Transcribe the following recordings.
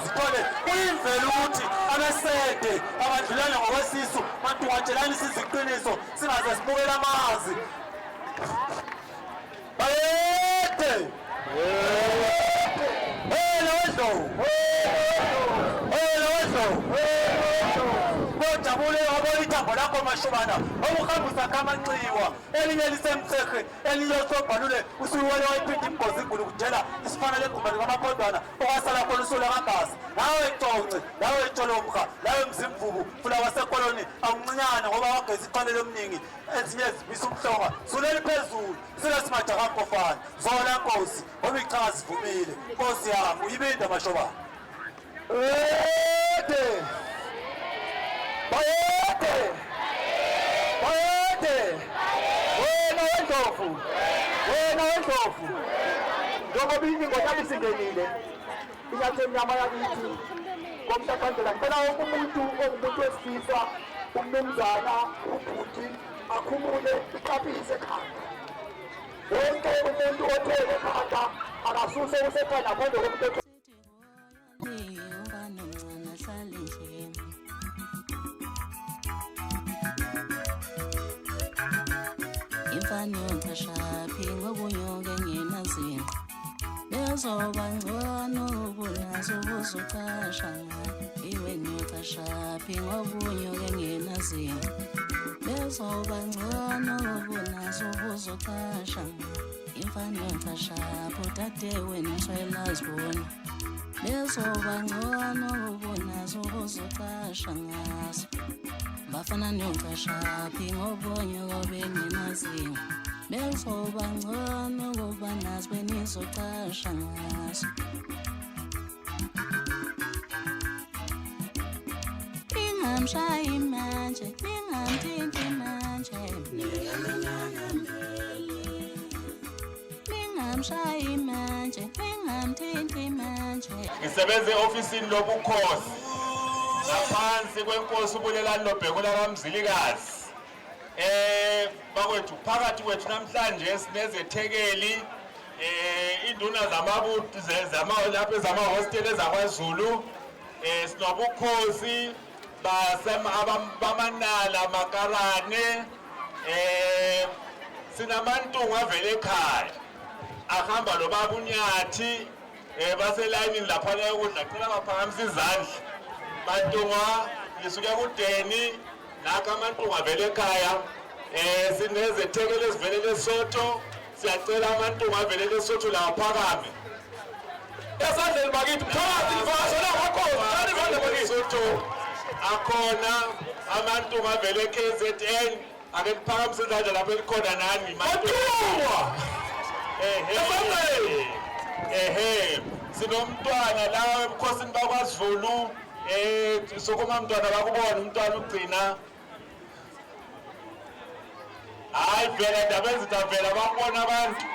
Sithole kuyimvelo ukuthi abesede abadlulane ngokwesisu bantu siza iqiniso singaze sibukele amazi. Bayede! Wena wedlovu! Wena wedlovu! Kojabule wabona ithambo lakho mashobana okuhamba usakha amanxiwa elinye lisemtshekhe elinye osobhalule usuwele wayiphinda imgozi ingulukudela isifana leguma likamaphondwana okwasala khona usula kagazi nawe conce nawe tsholomha nawe mzimvubu fula wasekoloni awuncinyane ngoba wageza ixhwale lomningi ezinye zibisa umhlonga suleli phezulu sila simaja kankofana zola nkosi ngoba ichaza zivumile nkosi yami uyibinda mashobana. Bayede! Bayede! Bayede! Wena wendlovu! Wena wendlovu! Njengoba ingonyama isingenile, inyathi emnyama yakithi komhlahlandlela, ngicela wonke umuntu ongumuntu wesilisa, umnumzana, ubhuti, akhumule iqapise ekhanda. Wonke umuntu othwele ekhanda akasuse usekhanda ngaphandle komuntu. Imfana yocashaphi ngobunyoke ngenazinqa bezoba ngcono ubunazo buzoqasha iwe niyocashaphi ngobunyoke ngenazinqa bezoba ngcono ubunazo buzoqasha imfana yocashaphi udade wena ushayela zibona bezoba ngcono ubunazo buzoqasha ngazo bafana niyocashaphi ngobunyoke bengenazinqa bezoba ngcono kuba nazo benizocasha ngazo ningamshayi manje ningamthinti manje ningamshayi manje ningamthinti manje. Ngisebenza e-ofisini lobukhosi ngaphansi kwenkosi uBulelani Lobhekula kaMzilikazi. Bakwethu phakathi kwethu namhlanje sinezethekeli induna zamabutho zama lapha ezamahostela ezakwaZulu, sinobukhosi bamanala makarane, sinamantungu avele ekhaya ahamba lobaba uNyathi, baselayinini laphana yokudla. Cela baphakamisa izandla Mantungwa, lisuke kudeni nakho amantungu avele ekhaya. Sinezethekeli ezivele Lesotho, siyacela amantungu avele Lesotho la aphakame esandleni bakithi. Mphakathi livakashela amakhosi, thani izandla bakithi. Lesotho akhona amantungu avele KZN, ake niphakamise izandla lapho elikhona nani. Mantungwa! Ehe, ehe, sinomntwana la ebukhosini bakwaZulu. Sukuma mntwana bakubona umntwana ugcina. Hayi vela ndaba ezitha vela bakubona abantu.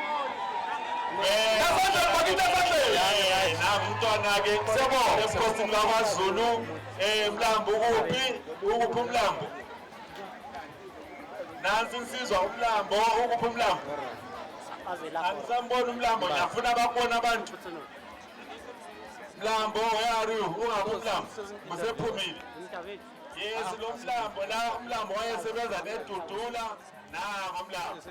Esandleni bakithi, esandleni. Hayi hayi, nangu umntwana ke Siyabonga. ebukhosini bakwaZulu. Mlambo ukuphi? Ukuphi umlambo? Nansi insizwa umlambo, ukuphi umlambo? Angisamboni umlambo, ngiyafuna bakubona abantu. Mlambo, where are you? Ungaphi umlambo? Usephumile. Yes, lo mlambo la, umlambo wayesebenza nedudula, nango umlambo.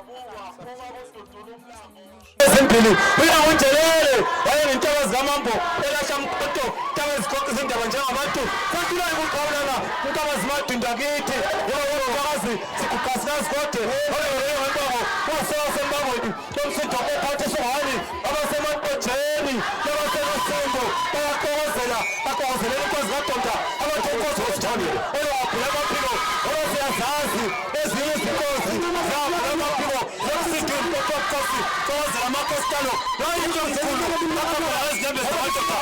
Waphuma kududula umlambo. Ezimbili uyangunjelele wayengintaba zikamambo elasha mqoto ntaba ezixoxa izindaba njengabantu futhi ukuqhawulana intaba zimadunda kithi ngoba siguqasikazi kode olewelengempako usewasembangweni lomsindo ophathe songani abasemaqojeni labasemasonto bayaxokozela baxokozelela inkosi kadonda abathe inkosi wesithandile olowabhula amaphiko ngoba siyazazi ezinye izinkosi zabhula amaphiko lomsindo mqoqoqosi xokozela amakhositalo yayinto mkhulu akhabela ezinyembezi zamadoda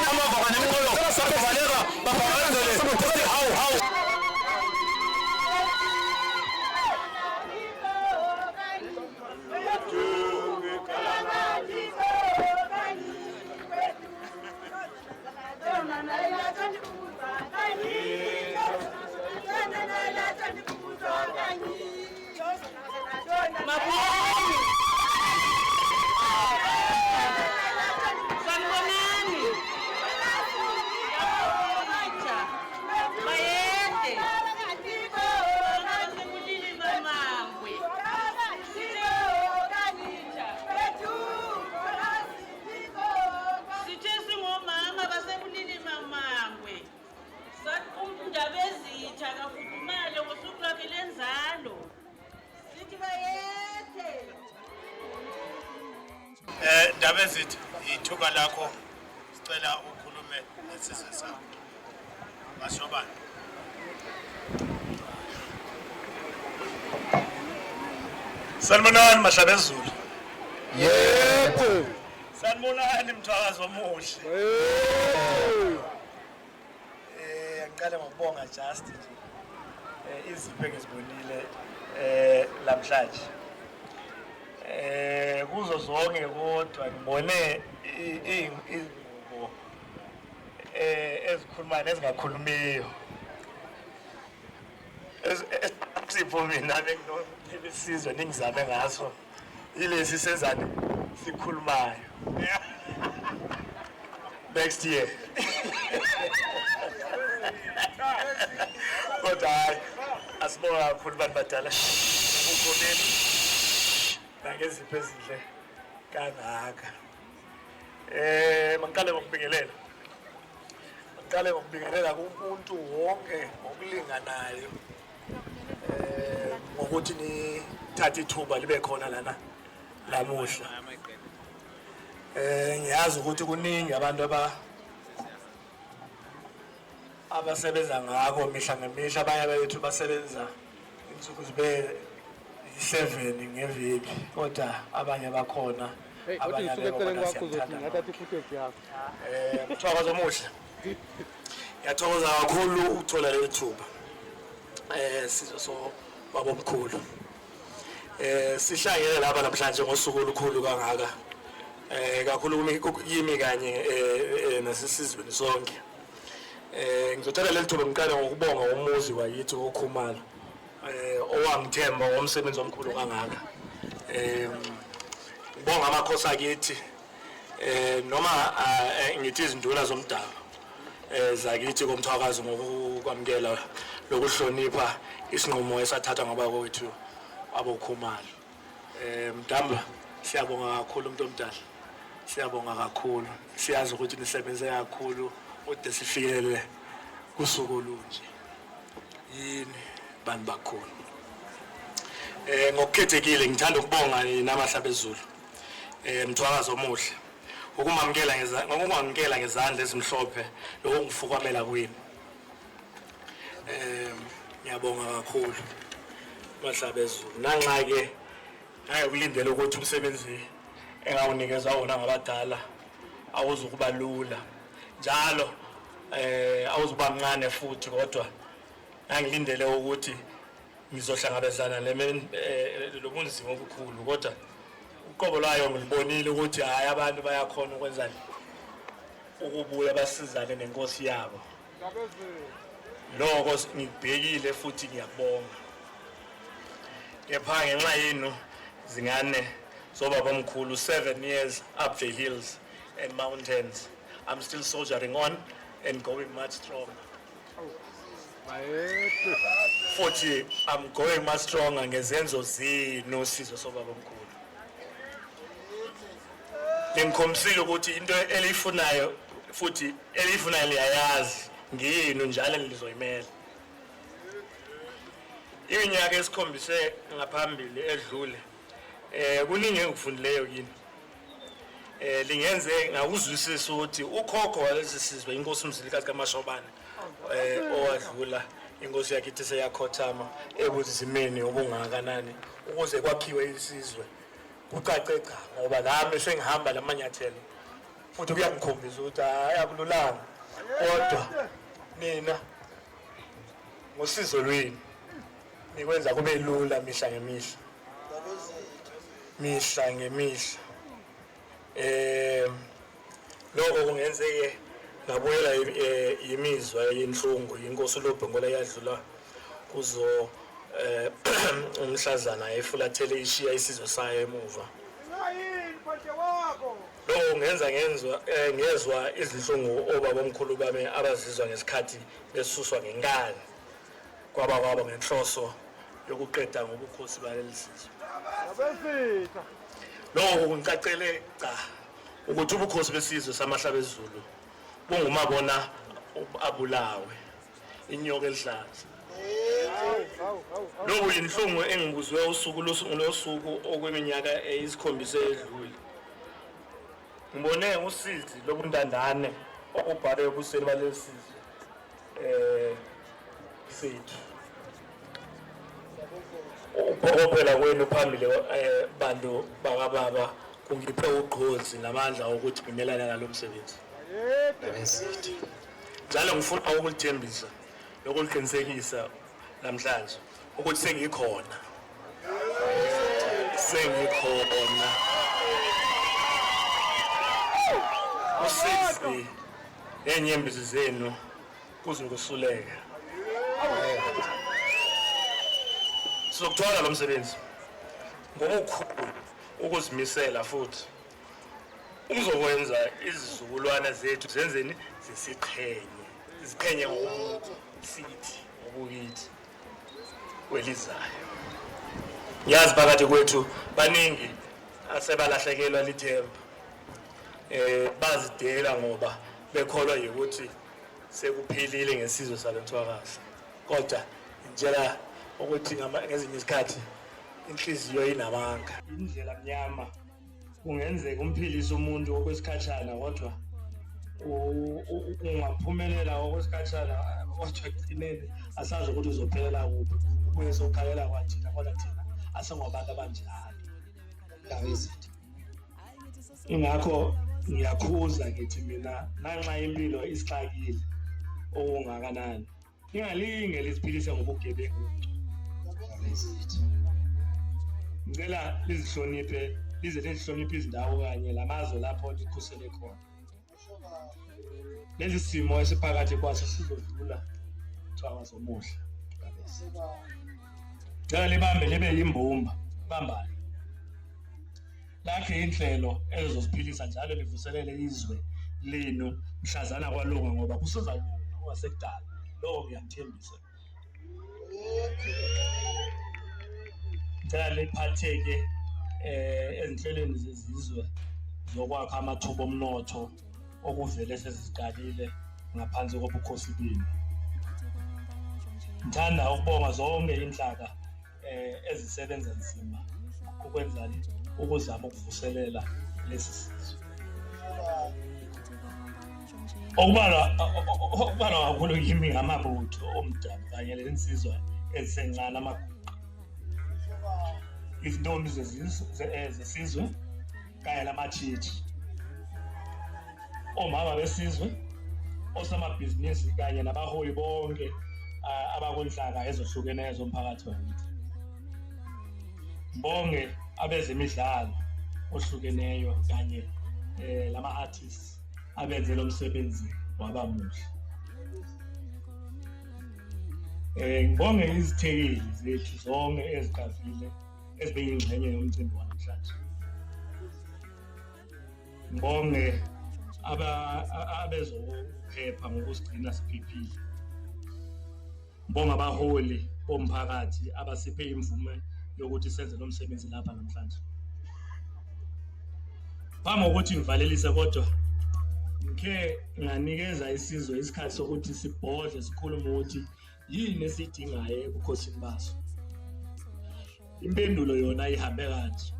amavaka nemqolo bavaleka bafakazele kuthi hawu hawu. Ndabezitha, ithuba lakho, sicela ukhulume nesizwe sakho. Mashobane. Sanibonani Mahlabezulu. Yebo. Sanibonani mthwakazi omuhle. Ngiqale ngokubonga just nje izipho engizibonile lamhlanje. Kuzo zonke kodwa ngibone izingubo ezikhulumayo nezingakhulumiyo. Sipho mina benginosizwe ningizame ngaso ilesi senzani sikhulumayo next year, kodwa hayi, asibonga kakhulu bantu badala ukhoneni nangezipho ezinhle kangaka. Mangiqale ngokubingelela kumuntu wonke ngokulinganayo ngokuthi nithathe ithuba libe khona lana lamuhla. Ngiyazi ukuthi kuningi abantu abasebenza ngakho mihla ngemihla. Abanye bethu basebenza insuku zibe 7 ngeviki, kodwa abanye bakhona, Hey, kodwa abanye ngisuke abekho, eceleni kodwa kwakho uzothi siyakuthanda. ngathatha i-footage yakho. Mthwakazi omuhle, ngiyathokoza kakhulu ukuthola leli thuba. Sizwe so babomkhulu, sihlangene lapha namhlanje ngosuku olukhulu kangaka, kakhulu kimi kanye nasesizweni sonke. Ngizothatha leli thuba ngiqale ngokubonga umuzi wakithi woKhumalo owangithemba ngomsebenzi omkhulu kangaka. Ngibonga amakhosi akithi, noma ngithi izinduna zomdabu zakithi komthwakazi ngokukwamukela lokuhlonipha isinqumo esathathwa ngabakwethu aboKhumalo. Mdamba, siyabonga kakhulu, umuntu omdala, siyabonga kakhulu. Siyazi ukuthi nisebenze kakhulu ude sifikelele kusuku olunje. Yini bantu bakhulu. Ngokukhethekile ngithanda ukubonga nina Mahlabezulu, mthwakazi omuhle, ngokumamukela ngezandla ezimhlophe lokungifukamela kwini. Ngiyabonga kakhulu Mahlabezulu. Nanxa ke ngayokulindela ukuthi umsebenzi engawunikeza wona ngabadala awuzukuba lula njalo, awuzukuba mncane futhi, kodwa ngangilindele ukuthi ngizohlangabezana lobunzima obukhulu, kodwa uqobo lwayo ngilibonile ukuthi hhayi, abantu bayakhona ukwenzani, ukubuya basizane nenkosi yabo. Lokho ngikubhekile futhi ngiyakubonga. Kepha ngenxa yenu zingane zobabamkhulu, 7 years up the hills and mountains, I'm still soldiering on and going much stronger. Futhi I'm going much stronger ngezenzo zenu, sizwe sobabamkhulu. Ngikhombisile ukuthi into eliyifunayo futhi eliyifunayo liyayazi, ngiyini njalo nilizoyimela. Iminyaka esikhombise ngaphambili edlule, kuningi engikufundileyo kini. Lingenze ngakuzwisisa ukuthi ukhokho walesi sizwe, inkosi uMzilikazi kaMashobane, owadlula, inkosi yakithi seyakhothama ebunzimeni obungakanani ukuze kwakhiwe isizwe, kucace cha, ngoba nami sengihamba lamanyathelo futhi kuyangikhombisa ukuthi hayi, akululanga, kodwa nina ngosizo lwenu nikwenza kube lula mihla ngemihla, mihla ngemihla. Lokho kungenzeke ngabuyela imizwa yenhlungu inkosi uLobhengula yadlula kuzo umhlazana efulathele ishiya isizwe sayo emuva. Lokho kungenza ngezwa izinhlungu obabomkhulu bami abazizwa ngesikhathi besuswa ngenkani kwaba kwabo ngenhloso yokuqeda ngobukhosi baleli sizwe. Lokho kungicacele cha ukuthi ubukhosi besizwe samaHlabezulu bungumabona abulawe inyoka elihlaza. Lokhu yinhlungu engibuzwe usuku losuku okweminyaka eyisikhombisa edlule. Ngibone usizi lobuntandane okubhalwe ebusweni balesi sizwe sethu. Ukuphokophela kwenu phambili bantu bakababa kungiphe ugqozi namandla okuthi ngimelane nalo msebenzi. Njalo ngifuna ukulithembisa nokuliqinisekisa namhlanje ukuthi sengikhona. Sengikhona. Usizi nenyembezi zenu kuzokusuleka. Sizokuthola lo msebenzi ngokukhulu ukuzimisela futhi uzokwenza izizukulwane zethu zenzeni zisiqhenye, ziqhenye ngokusithi ngokukithi kwelizayo. Ngiyazi phakathi kwethu baningi asebalahlekelwa lithemba, bazidela ngoba bekholwa ukuthi sekuphilile ngesizwe salenthwakazi, kodwa ngitshela ukuthi ngezinye izikhathi inhliziyo inamanga. Indlela mnyama kungenzeka umphilise umuntu okwesikhatshana, kodwa ungaphumelela okwesikhatshana, kodwa ekugcineni asazi ukuthi uzophelela kuphi, ubuye sokhalela kwathina, kodwa thina asingobantu abanjalo. Ingakho ngiyakhuza ngithi mina nanxa impilo isixakile okungakanani, ningalinge liziphilise ngobugebengu. Ngicela lizihloniphe, lize lizihloniphe izindawo kanye lamazwe lapho likhusele khona. Lesi simo esiphakathi kwaso sizodlula Mthwakazi omuhle. Ngicela libambe libe yimbumba, bambane. Lakhe inhlelo ezizosiphilisa njalo livuselele izwe lenu mhlazana kwalunga, ngoba kusezalunga kungasekudala. Lokho ngiyanithembisa. Ngicela liphatheke ezinhlelweni zezizwe zokwakha amathuba omnotho okuvele seziqalile ngaphansi kobukhosi benu. Ngithanda ukubonga zonke inhlaka ezisebenza nzima ukwenzani ukuzama ukuvuselela lesi sizwe. Okubalwa kakhulu kimi ngamabutho omdabu kanye lensizwa ezisencane, amaguqa, izintombi zesizwe kanye namatshitshi, omama besizwe, osomabhizinisi kanye nabaholi bonke abakunhlaka ezohlukeneyo zomphakathi wakithi. Ngibonge abezemidlalo ohlukeneyo kanye lama-artists abenze lo msebenzi waba muhle. Ngibonge izithekeli zethu zonke eziqavile ezibe yingxenye yomcimbi wanamhlanje. Ngibonge abezokuphepha ngokusigcina siphephile. Ngibonge abaholi bomphakathi abasiphe imvume yokuthi senze lo msebenzi lapha namhlanje. Phambi kokuthi ngivalelise kodwa ngikhe nganikeza isizwe isikhathi sokuthi sibhodle sikhulume ukuthi yini esiyidingayo ebukhosini baso. Impendulo yona ihambe kanje.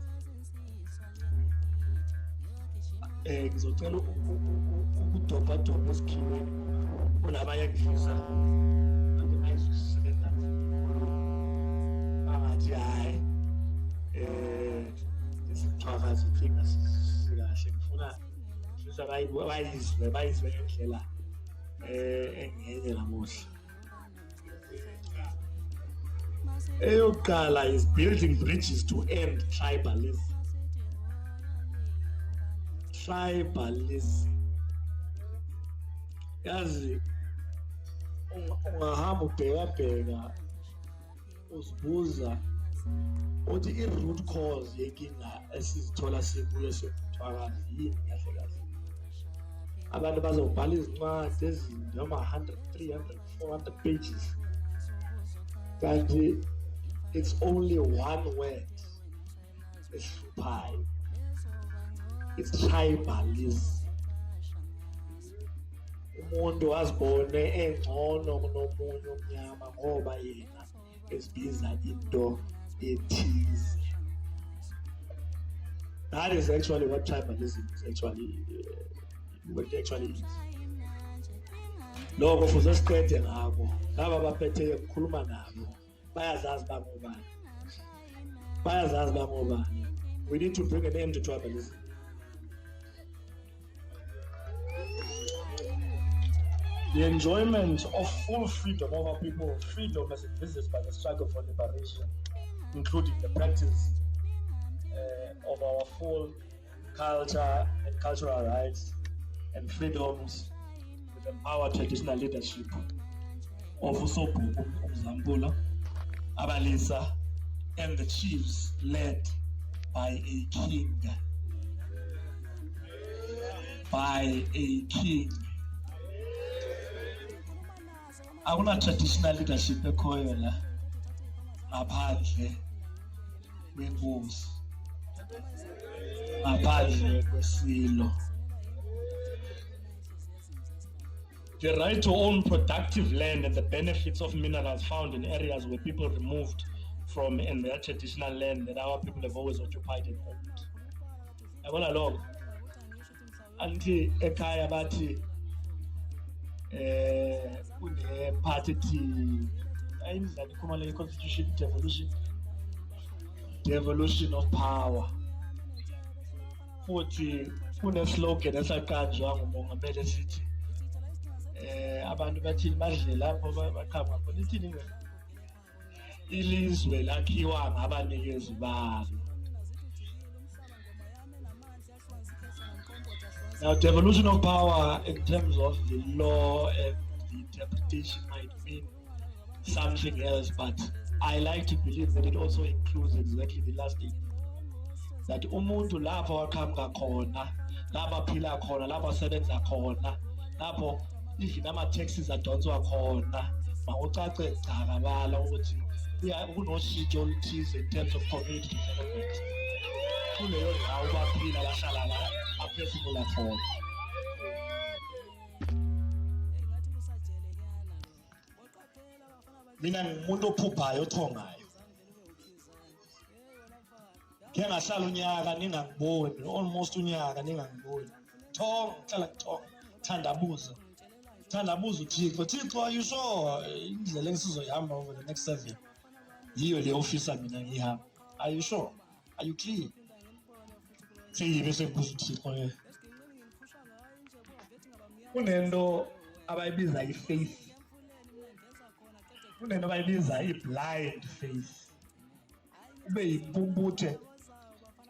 Ngizocela ukudobhadobha esikhiweni kunabanye engifisa ake bayizwisise le ndaba. Bangathi hhayi isithwakazi inkinga sikahle, ngifuna ngifisa bayizwe bayizwe ngendlela engenye namuhla. Eyokuqala is building bridges to end tribalism. Tribalism. Yazi ungahamba ubhekabheka uzibuza uthi i-root cause yenkinga esizithola sikuyo sekuthwakazi yini kahle kahle. Abantu bazobhala izincwadi ezinde noma 100, 300, 400 pages, kanti it's only one word esihluphayo, it's tribalism. Umuntu azibone engcono kunomunye omnyama ngoba yena ezibiza into ethize. That is actually what tribalism is actually what it actually is. Lokho fuze siqede ngako. Laba abaphetheyo kukhuluma nabo bayazazi bangobani, bayazazi bangobani. We need to bring an end to tribalism. The enjoyment of full freedom of our people, freedom as envisaged by the struggle for liberation, including the practice of our full culture and cultural rights and freedoms with empowered traditional leadership of uSobhuku uMzamkula, Abalisa, and the chiefs led by a king. By a king. Akuna traditional leadership ekhoyo la ngaphandle kwenkosi, ngaphandle kwesilo. The right to own productive land and the benefits of minerals found in areas where people removed from in their traditional land that our people have always occupied and owned. Yabona lokho, angithi ekhaya bathi kune-part ethi ayindlela ikhuluma le constitution, devolution of power. Futhi kune-slogan esaqanjwa ngumongameli esithi abantu bathini badle lapho baqhamuka khona, ithini ke, ilizwe lakhiwa ngabanikezi balo. Now, devolution of power in terms of the law and the interpretation might mean something else, but I like to believe that it also includes exactly the last thing. That umuntu lapho aqhamuka khona, lapho aphila khona, lapho asebenza khona, lapho even ama-taxes adonswa khona, makucace cha kabala ukuthi kunoshintsho oluthize in terms of community development. Kuleyo ndawo baphila, bahlala la, baphefumula khona. Mina ngingumuntu ophuphayo, othongayo. Ngike ngahlala unyaka ningangiboni, almost unyaka ningangiboni. Thonga, ngihlala ngithonga, thandabuza. Thandabuza uThixo. Thixo, are you sure indlela engisizoyihamba over the next 7 yiyo le ofisa mina ngihamba? Are you sure? Are you clear? Seyibe sekubuza uThixo ke. Kunento abayibiza i-faith. Kunento abayibiza i-blind faith. Ube yimpumputhe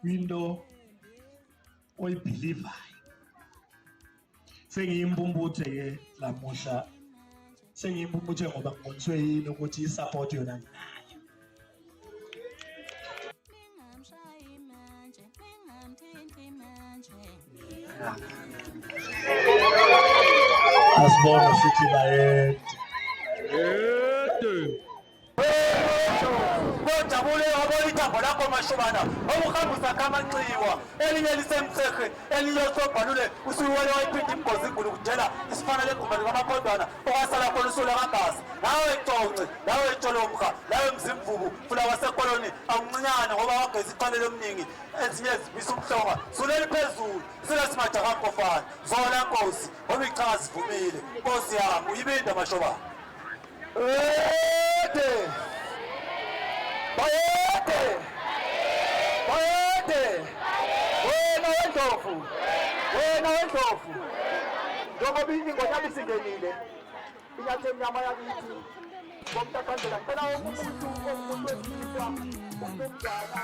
kwinto oyibhilivayo. Sengiyimpumputhe ke lamuhla. Sengiyimpumputhe ngoba ngiboniswe yini ukuthi i-support yona nginayo. Ningamshayi manje, ningamthinti manje. Asibonge sithi bayede. Kojabule wabona ithambo lakho Mashobana, okuhamba usakha amanxiwa, elinye lisemtserhe, elinye osobhalule, usuyiwele wayiphinda imgozi ingulu kudela isifana legumba likamaphondwana okwasala khona usula kagazi. Nawe Conci, nawe Tsholomha, nawe Mzimvubu, fula wasekoloni awuncinyane ngoba wageza ixhwele lomningi ezinye zibisa umhlonga. Suleli phezulu, sila simaja kaMpofana, zola nkosi, ngoba ichaza zivumile. Nkosi yami, uyibinda Mashobana. Bayede! Bayede! Bayede! Wena wendlovu! Wena wendlovu! Njengoba ingonyama isingenile, inyathi emnyama yakithi, ngomtakhandlela ngicela wonke umuntu ongumuntu wesilisa, umnumzana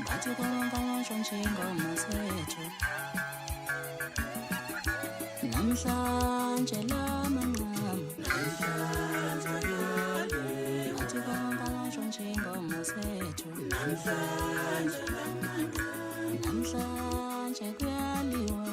Bathi konke njengoba zethu. Namhlanje lamanqamu. Bathi konke njengoba zethu. Namhlanje kuyaliwa.